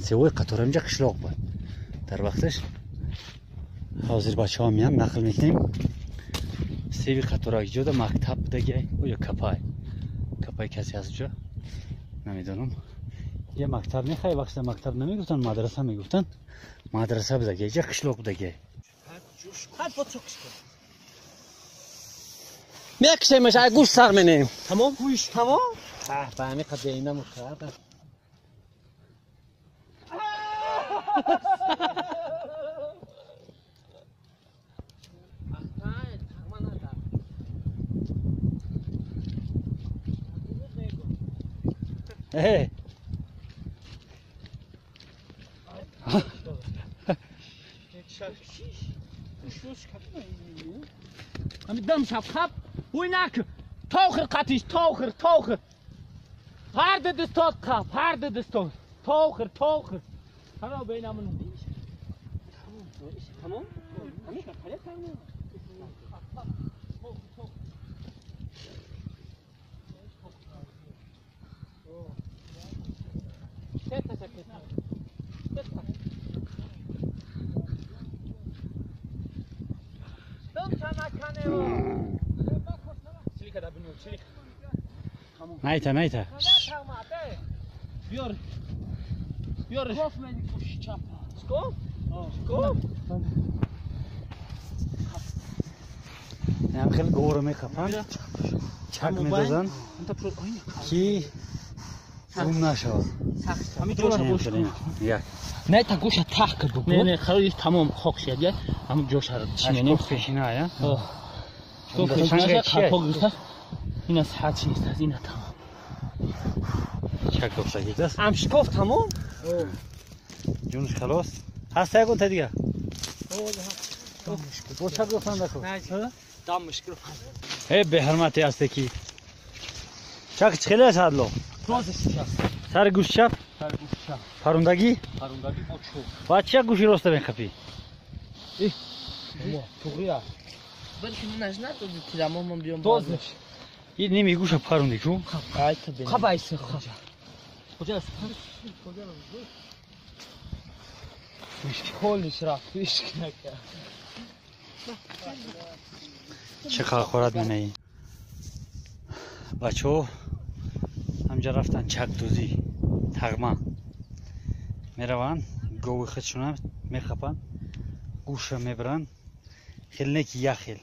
Севои қатор инҷа қишлоқ буд дар вақташ. Ҳозир бачаҳо меян, нақл мекунем. Севи қатора ҷода мактаб будаги ё капай. Капай касе ҳаст ҷо? Намедонам. Я мактаб нехай вақта мактаб намегуфтан, мадраса мегуфтан. Мадраса будаги, ҷа қишлоқ будаги. Мекшемаш, ай гӯш сар менем. Тамом? Гӯш тамом? Ба ҳамин қадр инаму кард. Эй! Дам шаб уйнак тохир қатиш тохир тохир ҳар ду дастот қап ҳар ду дастот тохир тохир ҳаро бейнамун тамом Найта, найта. Биёр. Биёр. Скоф? Ям хеле говоро мехапанд. Чак медозанд. Ки гум нашавад. Як. Не та гӯша тах кард. Не, не, хари тамом хок шуд, я. Ҳам ҷоша чиненем пешина, я. То пешина хок гирифта. Ин аз ҳад нест, аз ина тамом. Чак дошта гирифтааст. Ам шикоф тамом? Ҷунш халос. Ҳаст ягон та дига? Бо чак доштан дако. Дам мушкил. Э беҳурмате ҳасте ки. Чак чӣ хеле аст ҳадло? Сари гӯши чап? Сари гӯши чап. Парундагӣ? Парундагӣ бо чӯб. Баъд чия гӯши роста мехапӣ? Туғри аст. Дозш. И ними гӯша парунди ку? Хабайси хоҷа. Хоҷа аст. Холиш рафт, ишк накард. Чӣ хақорат менаӣ? Бачаҳо ҳамҷа рафтан чакдӯзӣ, тағма. Мераванд, гови худшона мехапанд, гӯша мебаранд. Хел не ки як хел.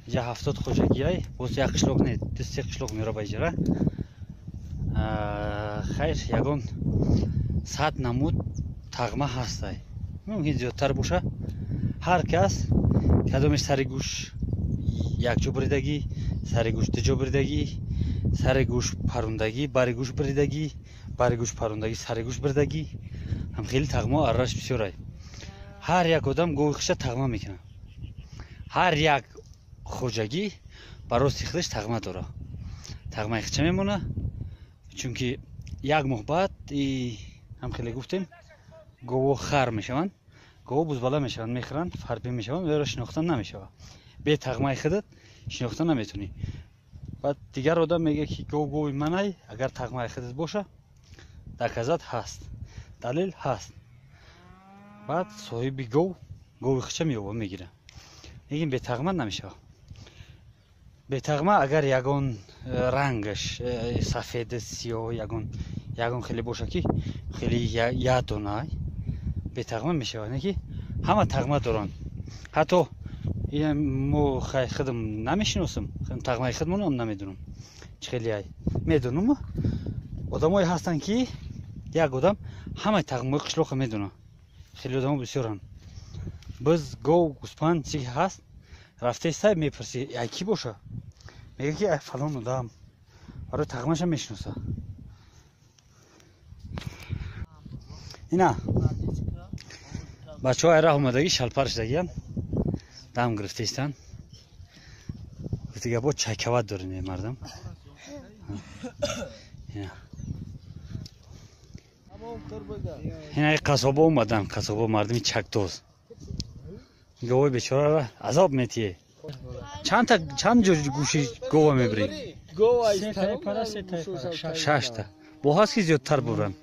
Иҷа 70 хоҷагиай, боз як қишлоқ не, ду се қишлоқ меёра ба иҷара. Хайр, ягон 100 намуд тағма ҳастай. Мумкин зиёдтар боша. Ҳар кас кадомеш сари гӯш як ҷо буридагӣ, сари гӯш ду ҷо буридагӣ, сари гӯш парундагӣ, бари гӯш буридагӣ, бари гӯш парундагӣ, сари гӯш буридагӣ. Ҳам хеле тағмо арраш бисёрай. Ҳар як одам гови хиша тағма мекунад. Ҳар як хоҷагӣ ба рости худаш тағма дорад. Тағмаи хича мемонад, чунки як моҳ баъд ҳам хеле гуфтем, гово хар мешаванд, гово бузбала мешаванд, мехӯранд, фарбӣ мешаванд, варо шинохта намешавад. Бе тағмаи худат шинохта наметонӣ. Баъд дигар одам мегӯяд ки гов гови манай, агар тағмаи худат боша, доказат ҳаст, далел ҳаст. Баъд соҳиби гов гови хича меёбад, мегирад. Лекин бетағма намешавад. Бетағма агар ягон рангаш сафед, сиёҳ, ягон хеле боша ки хеле ядона бетағма мешавад. Не ки ҳама тағма доранд. Ҳатто мо худам намешиносам, тағмаи худмонам намедонам чӣ хеле ай. Медонам, одамое ҳастанд ки як одам ҳамаи тағмаҳои қишлоқро медонад. Хеле одамо бисёранд. Биз, гов, гӯспанд чӣ ҳаст, рафтаистай мепурсӣ, ай кӣ боша? Мегӯяд ки ай фалон одам. Барои тағмаша мешиноса. Ина бачаҳо ай раҳ омадагӣ шалпар шудагиянд, дам гирифтаистанд. Гуфтига бо чайкават дорем мардам. Ина қасобо омадан, қасобо мардуми чакдоз. Говои бечораро азоб метиҳе. Чанд ҷо гӯши гова мебирӣ? Шашта. Бо ҳаст ки зиёдтар буранд.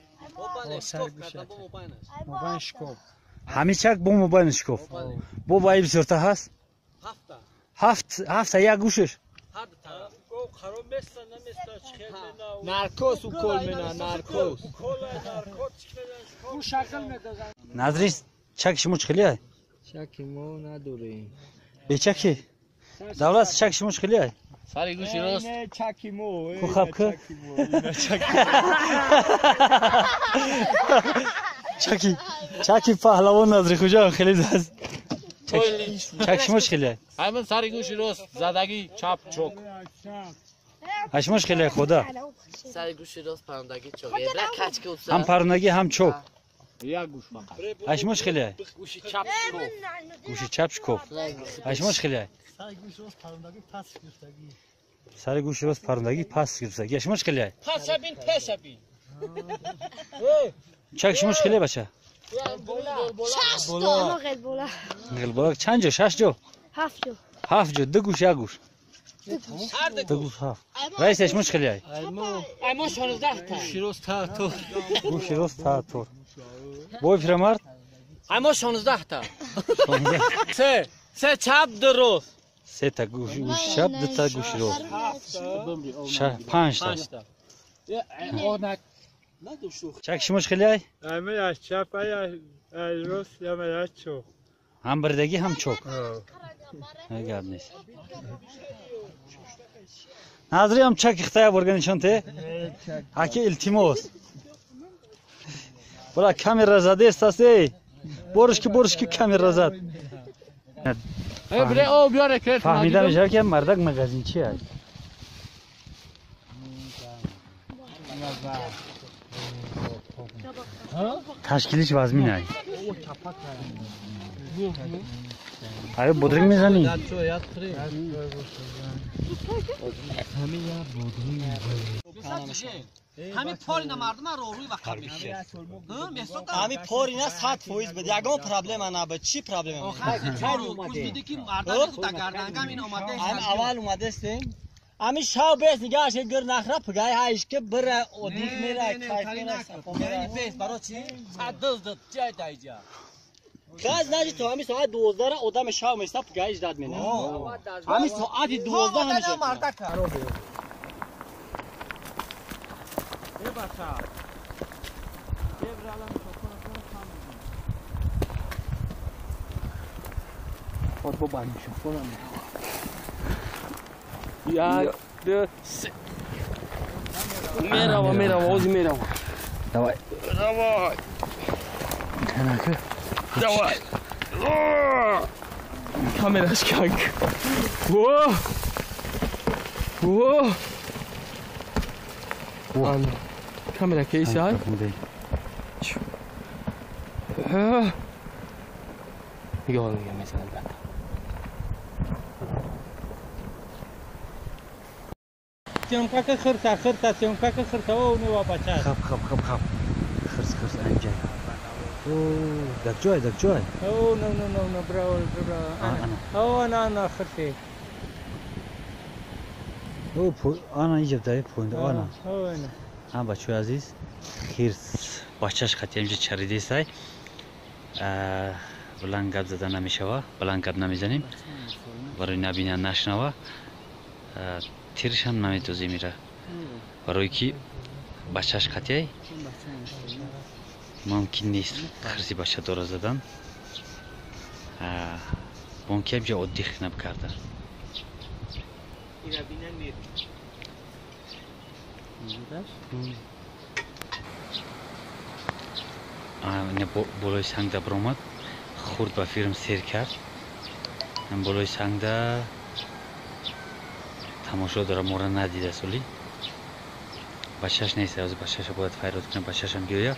Мобайн шикоф. Ҳамин чак бо мобайн шикоф. Бо баи бисёрта ҳаст? Ҳафта як гӯшаш. Наркоз укол мена, наркоз. Назри чак шумо чӣ хеле? Чаки мо надорем. Бечаки? Давлат чак шумо чӣ хеле? Сари гӯши рост. Чаки мо. Ку хаб ку? Чаки, чаки паҳлавон Назри хуҷа хеле даст. Чак шумо чӣ хеле? Ҳамин сари гӯши рост задаги чап чок. Шумо чӣ хеле худа? Сари гӯши рост парондаги чок. Ҳам парондаги ҳам чок. Як гӯш фақат. Шумо чӣ хеле? Гӯши чап шикоф. Гӯши чап шикоф. Шумо чӣ хеле? Сари гӯши рост парондаги пас гирифтагӣ. Сари гӯши рост парондаги пас гирифтагӣ. Шумо чӣ хеле? Паса бин, пеша бин. Чак шумо чӣ хеле бача? Шаш то. Ғилбола. Чанд ҷо? Шаш ҷо? Ҳафт ҷо. Ҳафт ҷо, ду гӯш, як гӯш. Ду гӯш ҳафт. Раис шумо чӣ хеле? Ай мо 16 та. Гӯши рост та тор. Гӯши рост та тор. Бой пирамард? Ай мо 16 та. Се чап, ду рост. Се та гӯши чап, ду та гӯши рост. Панҷ та. Чак шумо чӣ хеле? Ами аз чап, ай аз рост, ами аз чоп. Ҳам бирдагӣ, ҳам чок. Гап нест. Назри ҳам чак ихтая бурга нишон те? Аки илтимос. Була камера задест аст эй. Бориш ки камера зад. Фаҳмида мешавад ки мардак магазинчи аст. Ташкилиш вазмин ай. Аю бодринг мезанӣ? Ҳамин порина мардума роҳрӯи вақт мешавад. Ҳамин порина 100% буд. Ягон проблема набуд. Чӣ проблема? Ҳамин аввал омадастем. Ҳамин шав бес нигаҳаш гир нахра пигай ҳайш ки бира одик мера кайф мера сафо мера. Бес баро чӣ? Сад дузд ҷай дайҷа. Газ наҷи то ҳамин соат 12 одам шав места пигай ждат мена. Ҳамин соати 12 ҳамиша. Мардака. Як, ду, се. Мерава, мерава, ози мерава. Давай. Давай. Давай. Камераш как. Во! Во! Камера кейс ай? Нигоҳ нигоҳ мезанад албатта. Съёмка хирса, хирса, съёмка хирса, о, нева бача. Хап, хап, хап, хап. Хирс, хирс, анҷай. О, дак ҷой, дак ҷой. О, но, но, но, но, браво, браво. О, ана, ана, хирси. О, ана иҷаб дар поинда, ана. О, ана. Ҳам бачаҳои азиз, хирс бачаш хати инҷа чаридесай. Баланд гап зада намешава, баланд гап намезанем. Барои набина нашнава. Тиршам наметозем ира. Барои ки бачаш қатиай мумкин нест хирси бача дора задан. Бонки ҳамҷа отдих набкарда. Болои сангда баромад, хурд ба фирм сер кард. Болои сангда тамошо дора, моро надида соли. Бачаш нест, ҳозир бачаша бояд файрод кунам, бачашам биёя.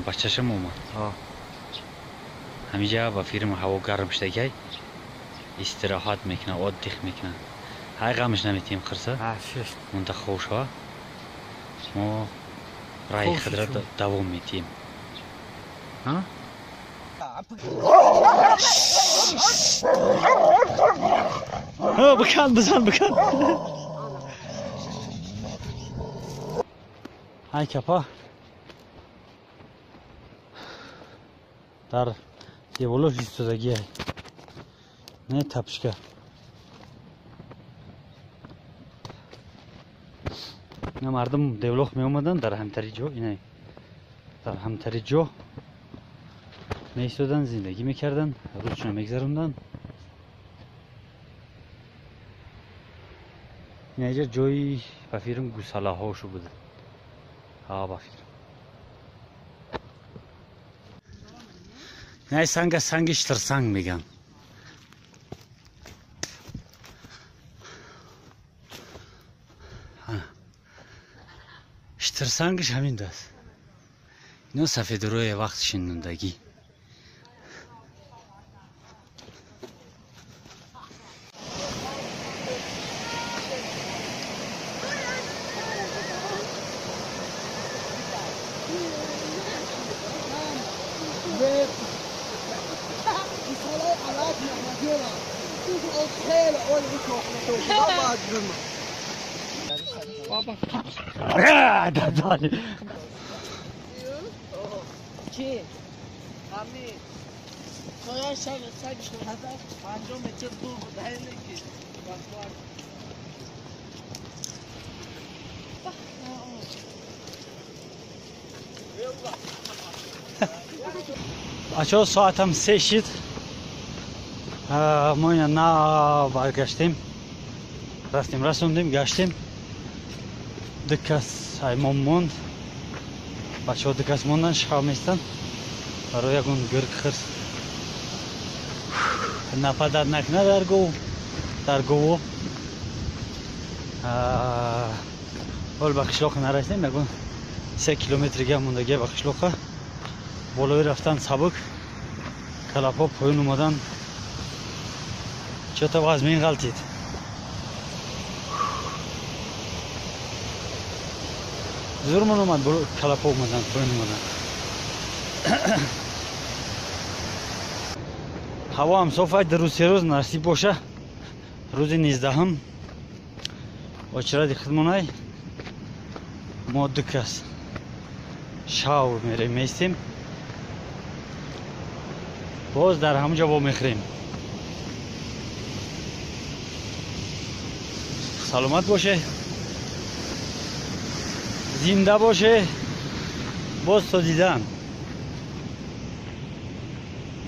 Бачашам омад. Ҳамиҷа ба фирм ҳаво гарм шудагай, истироҳат мекунад, отдих мекунад. Ҳай ғамш наметиҳем хирса, монда хоб шава. Мо раи худро давом метиҳем. Бикан, бизан, бикан. Ай капа дар деволош истодагиай. Не тапшка. Ина мардум девлох меомаданд дар ҳамтари ҷо, инай дар ҳамтари ҷо меистоданд, зиндагӣ мекарданд, рӯзшона мегзаронданд. Инаҷа ҷои ба фирм гусалаҳошу буда. Ҳа, ба фирм. Инай санга санги штирсанг меган. Штирсангиш ҳамин даст. Ино сафедурое вақт шинондагӣ. چی؟ همین سایه شب سگ 50 متر دور بود هی бачаҳо соатам 3 шид. Мо ина на баргаштем, рафтем, расондем, гаштем. Ду кас аймон монд. Бачаҳо ду кас монданд, шав местанд барои ягон гирг хирс нападад накунад дар гов, дар гово. Ҳол ба қишлоқа нарасидем, ягон 3 километрига мондагия ба қишлоқа. Болои рафтан сабук, калапҳо поён омадан чото вазмин ғалтид. Зурмон омад, калапҳо омадан, поён омадан. Ҳаво ҳам соф ай, ду рӯз се рӯз насиб боша, рӯзи 19-ум очиради хидмонай мо ду кас шав мерем, меистем, боз дар ҳамон ҷо вомехӯрем. Саломат боше, зинда боше, боз то дидан.